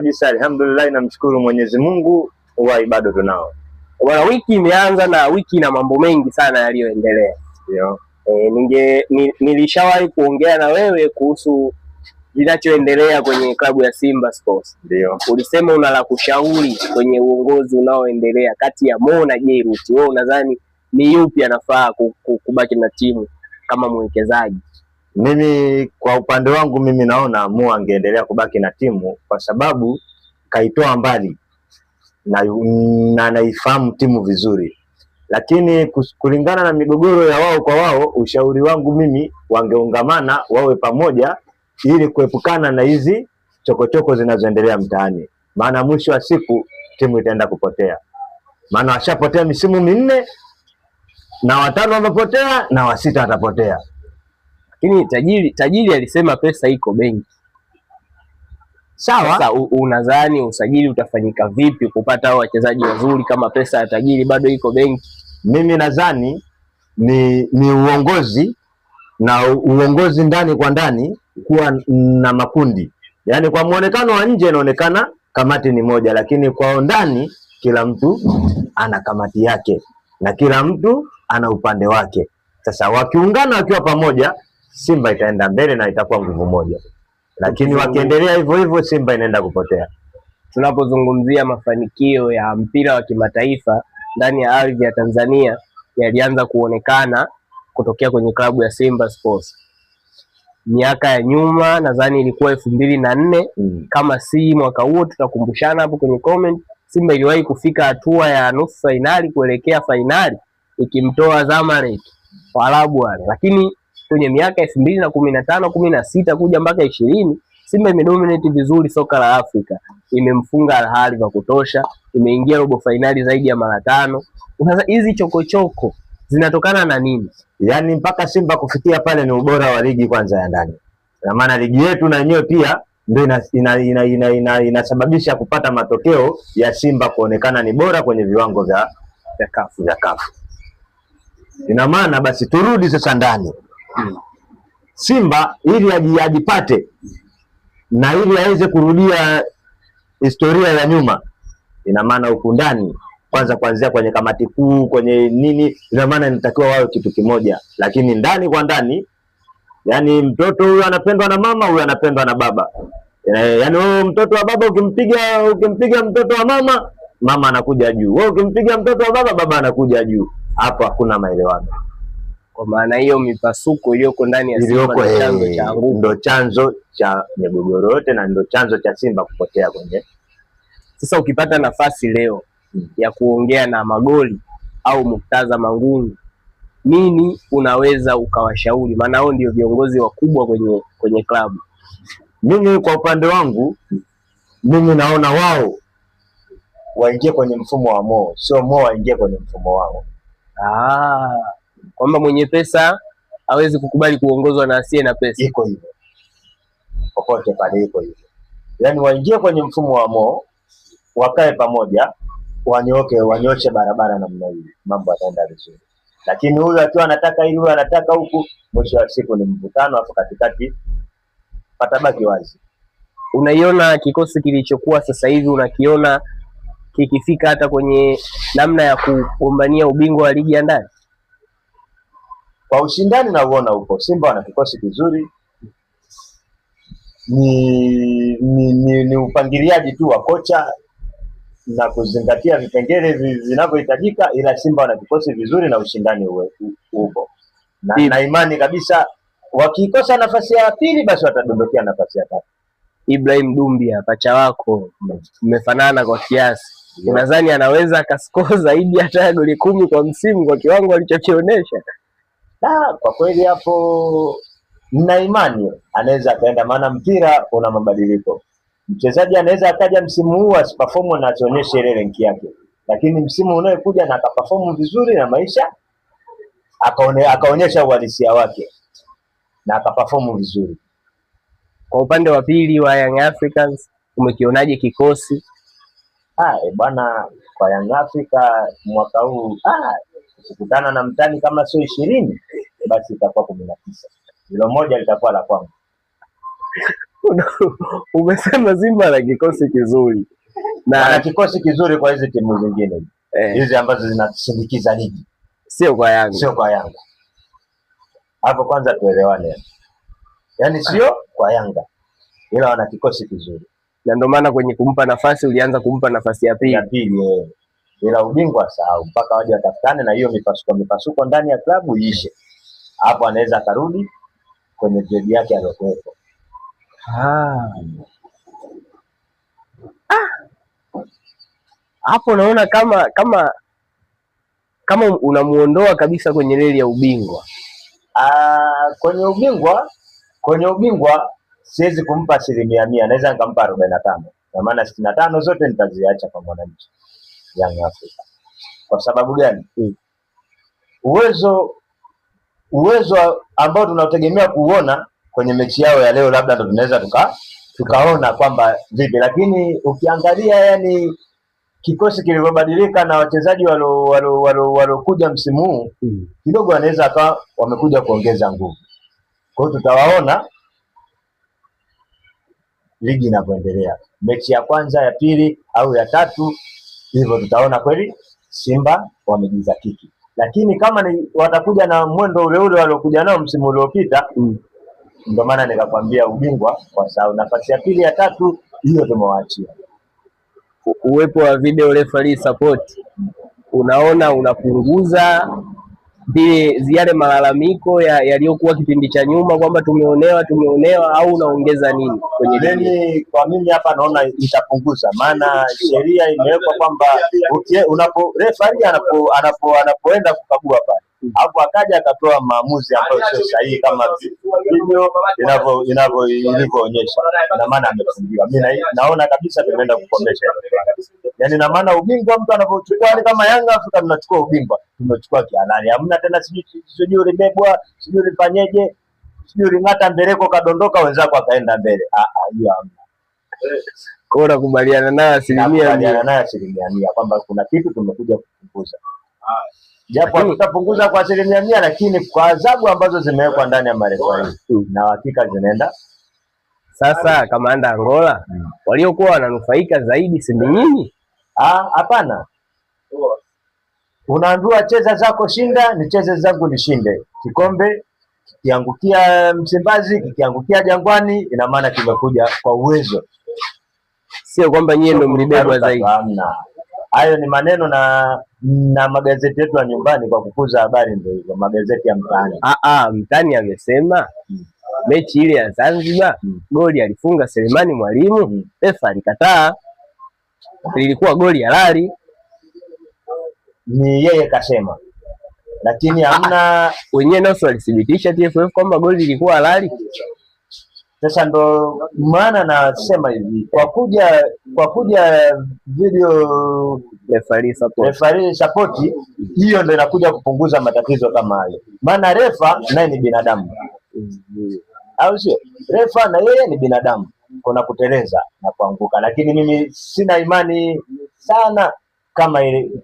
Kabisa, alhamdulillah, namshukuru Mwenyezi Mungu, uhai bado tunao. Bwana, wiki imeanza na wiki ina mambo mengi sana yaliyoendelea. Ndio. Nilishawahi kuongea na wewe kuhusu kinachoendelea kwenye klabu ya Simba Sports. Ndio. Ulisema una la kushauri kwenye uongozi unaoendelea kati ya Mo na Jeruti. Wewe unadhani ni yupi anafaa kubaki na timu kama mwekezaji? Mimi kwa upande wangu mimi naona Mo angeendelea kubaki na timu kwa sababu kaitoa mbali na anaifahamu timu vizuri, lakini kulingana na migogoro ya wao kwa wao, ushauri wangu mimi wangeungamana wawe pamoja ili kuepukana na hizi chokochoko zinazoendelea mtaani, maana mwisho wa siku timu itaenda kupotea, maana washapotea misimu 4 na 5 wamepotea na 6 watapotea. Lakini tajiri alisema pesa iko benki. Sawa. Sasa unadhani usajili utafanyika vipi kupata hao wachezaji wazuri kama pesa ya tajiri bado iko benki? Mimi nadhani ni uongozi na uongozi ndani kwa ndani kuwa na makundi. Yaani kwa muonekano wa nje inaonekana kamati ni moja, lakini kwa ndani kila mtu ana kamati yake na kila mtu ana upande wake. Sasa wakiungana wakiwa pamoja, Simba itaenda mbele na itakuwa nguvu moja. Lakini wakiendelea hivyo hivyo Simba inaenda kupotea. Tunapozungumzia mafanikio ya mpira wa kimataifa ndani ya ardhi ya Tanzania yalianza kuonekana kutokea kwenye klabu ya Simba Sports. Miaka ya nyuma nadhani ilikuwa 2004, kama si mwaka huo tutakumbushana hapo kwenye comment. Simba iliwahi kufika hatua ya nusu fainali kuelekea fainali ikimtoa Zamalek Waarabu wale, lakini kwenye miaka 2015, 16 kuja mpaka 20 Simba imedominate vizuri soka la Afrika, imemfunga Al Ahly vya kutosha, imeingia robo fainali zaidi ya mara 5. Sasa hizi chokochoko zinatokana na nini? Yaani mpaka Simba kufikia pale ni ubora wa ligi kwanza ya ndani. Na maana ligi yetu na yenyewe pia ndio inasababisha kupata matokeo ya Simba kuonekana ni bora kwenye viwango vya CAF. Vya CAF. Ina maana basi turudi sasa ndani. Simba ili ajipate na ili aweze kurudia historia ya nyuma, ina maana huku ndani kwanza kuanzia kwenye kamati kuu, kwenye nini, ina maana inatakiwa wawe kitu kimoja. Lakini ndani kwa ndani, yani mtoto huyu anapendwa na mama, huyu anapendwa na baba. Yani wewe mtoto wa baba ukimpiga mtoto wa mama, mama anakuja juu. Wewe ukimpiga mtoto wa baba, baba anakuja juu. Hapo hakuna maelewano. Kwa maana hiyo mipasuko iliyoko ndani ya Simba Iliyoko, ndio chanzo cha anguko. Ndio chanzo cha migogoro yote na ndio chanzo cha Simba kupotea kwenye. Sasa ukipata nafasi leo ya kuongea na Magoli au Murtaza Mangungu, nini unaweza ukawashauri? Maana hao ndio viongozi wakubwa kwenye klabu. Mimi kwa upande wangu, mimi naona wao waingie kwenye mfumo wa Mo, sio Mo waingie kwenye mfumo wao. Kwamba mwenye pesa hawezi kukubali kuongozwa na asiye na pesa. Iko hivyo. Popote pale iko hivyo. Yaani waingie kwenye mfumo wa Mo, wakae pamoja, wanyoshe barabara namna hii, mambo yataenda vizuri. Lakini huyu akiwa anataka hili, huyu anataka huku, mwisho wa siku ni mvutano, afu katikati patabaki wazi. Unaiona kikosi kilichokuwa sasa hivi, unakiona kikifika hata kwenye namna ya kugombania ubingwa wa ligi ya ndani? Kwa ushindani nauona upo. Simba wana kikosi kizuri. Ni upangiliaji tu wa kocha na kuzingatia vipengele vinavyohitajika, ila Simba wana kikosi vizuri na ushindani upo. Na imani kabisa wakikosa nafasi ya pili basi watadondokea nafasi ya tatu. Ibrahim Doumbia pacha wako mmefanana kwa kiasi. Unadhani anaweza akascore zaidi hata ya goli 10 kwa msimu kwa kiwango alichokionyesha? Kwa kweli hapo nina imani anaweza akaenda, maana mpira una mabadiliko. Mchezaji anaweza akaja msimu huu asiperform na asionyeshe ile rank yake, lakini msimu unaokuja na akaperform vizuri na maisha akaonyesha uhalisia wake na akaperform vizuri. Kwa upande wa pili wa Young Africans umekionaje kikosi? Bwana, kwa Young Africa mwaka huu, ukikutana na mtani kama sio 20 basi itakuwa 19. Hilo moja litakuwa la kwangu. Umesema Simba na kikosi kizuri Wana na kikosi kizuri kwa hizi timu zingine hizi ambazo zinasindikiza ligi, sio kwa Yanga. Sio kwa Yanga. Hapo kwanza tuelewane, yaani sio kwa Yanga, ila wana kikosi kizuri. Na ndio maana kwenye kumpa nafasi ulianza kumpa nafasi ya pili. Ya pili, ila ubingwa sahau mpaka waje watafutane na hiyo mipasuko mipasuko ndani ya klabu iishe. Hapo anaweza akarudi kwenye grade yake aliyokuwepo. Hapo naona kama unamuondoa kabisa kwenye reli ya ubingwa. Kwenye ubingwa siwezi kumpa 100%, naweza nikampa 45, kwa maana 65 zote nitaziacha kwa mwananchi Young Africa. Kwa sababu gani? Uwezo ambao tunategemea kuuona kwenye mechi yao ya leo, labda ndo tunaweza tukaona kwamba vipi, lakini ukiangalia yani kikosi kilivyobadilika na wachezaji walokuja msimu huu kidogo wanaweza akawa wamekuja kuongeza nguvu. Kwa hiyo tutawaona ligi inavyoendelea, mechi ya kwanza, ya pili au ya tatu, hivyo tutaona kweli Simba wamejizatiti. Lakini kama ni watakuja na mwendo ule ule waliokuja nao msimu uliopita, ndio maana nikakwambia ubingwa kwa sababu nafasi ya pili, ya tatu hiyo tumewaachia. Uwepo wa video referee support unaona unapunguza vile yale malalamiko yaliyokuwa kipindi cha nyuma kwamba tumeonewa tumeonewa, au unaongeza nini kwenye ligi? Mimi kwa mimi hapa naona itapunguza, maana sheria imewekwa kwamba unapo referee anapoenda kukagua pale, hapo akaja akatoa maamuzi ambayo sio sahihi kama video inavyo ilivyoonyesha, na maana amefungiwa. Mimi naona kabisa tumeenda kukomesha hilo. Yaani na maana ubingwa mtu anapochukua, ni kama Yanga Afrika tunachukua ubingwa, tumechukua kihalali. Hamna tena sijui ulibebwa, sijui ulifanyeje, sijui uling'ata mbeleko kadondoka, wenzako akaenda mbele. Ah ah, hiyo hamna. Kwa hiyo nakubaliana nayo 100%. Nakubaliana nayo 100% kwamba kuna kitu tumekuja kupunguza, japo hatutapunguza kwa 100%, lakini kwa adhabu ambazo zimewekwa ndani ya marefa na hakika zinaenda. Sasa kamanda Angola, waliokuwa wananufaika zaidi si nyinyi? Ah, hapana, unaambiwa cheza zako shinda, nicheze zangu nishinde. Kikombe kikiangukia Msimbazi, kikiangukia Jangwani, ina maana kimekuja kwa uwezo, sio kwamba nyie ndio mlibebwa zaidi. Hamna, hayo ni maneno na magazeti yetu ya nyumbani kwa kukuza habari, ndio hivyo magazeti ya mtaani. Mtani amesema mechi ile ya Zanzibar goli alifunga Selemani Mwalimu, refa alikataa, lilikuwa goli halali. Ni yeye kasema, lakini hamna. Wenyewe nao walithibitisha TFF kwamba goli lilikuwa halali. Sasa ndo maana nasema hivi, kwa kuja video referee support, referee support hiyo ndo inakuja kupunguza matatizo kama hayo, maana refa naye ni binadamu, au sio? Refa na yeye ni binadamu, kuna kuteleza na kuanguka, lakini mimi sina imani sana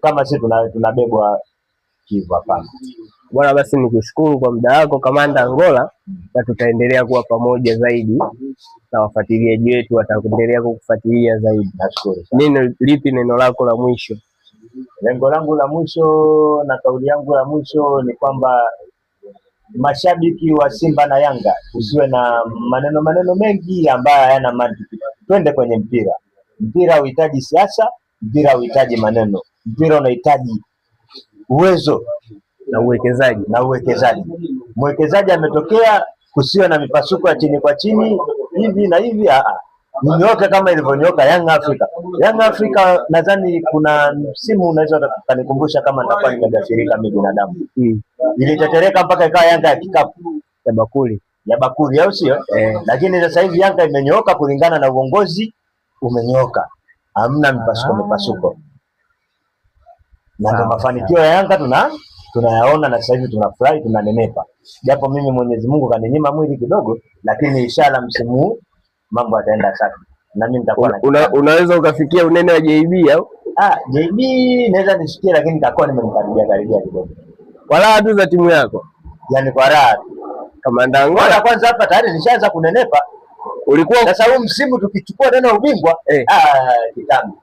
kama sisi tunabebwa hivyo, hapana. Bwana, basi nikushukuru kwa muda wako Kamanda Angola, na tutaendelea kuwa pamoja zaidi na wafuatiliaji wetu wataendelea kukufuatilia zaidi. Nashukuru sana. Neno lipi neno lako la mwisho? Lengo langu la mwisho na kauli yangu ya mwisho ni kwamba mashabiki wa Simba na Yanga, usiwe na maneno maneno mengi ambayo hayana mantiki. Twende kwenye mpira. Mpira hauhitaji siasa, mpira hauhitaji maneno, mpira unahitaji uwezo na uwekezaji. Na uwekezaji. Mwekezaji ametokea, kusiwe na mipasuko ya chini kwa chini hivi na hivi. Inyooke kama ilivyonyooka Young Africa. Young Africa nadhani kuna msimu unaweza ukanikumbusha kama nitakuwa nimegafirika mimi binadamu. Ilitetereka mpaka ikawa Yanga ya kikapu ya bakuli, ya bakuli, au sio? Eh. Lakini sasa hivi Yanga imenyooka kulingana na uongozi umenyooka, hamna mipasuko mipasuko, na ndio mafanikio ya Yanga tunayaona, na sasa hivi tunafurahi, tunanenepa. Japo mimi Mwenyezi Mungu kaninyima mwili kidogo, lakini inshallah msimu huu mambo yataenda safi na mimi nitakuwa na Unaweza ukafikia unene wa JB au? Ah, JB naweza nisikie, lakini nitakuwa nimemkaribia karibia kidogo, kwa raha tu za timu yako, yani kwa raha. Kamanda Angola Angola kwanza hapa tayari nishaanza kunenepa. Ulikuwa Sasa huu msimu tukichukua tena ubingwa, Eh. ah, kitabu.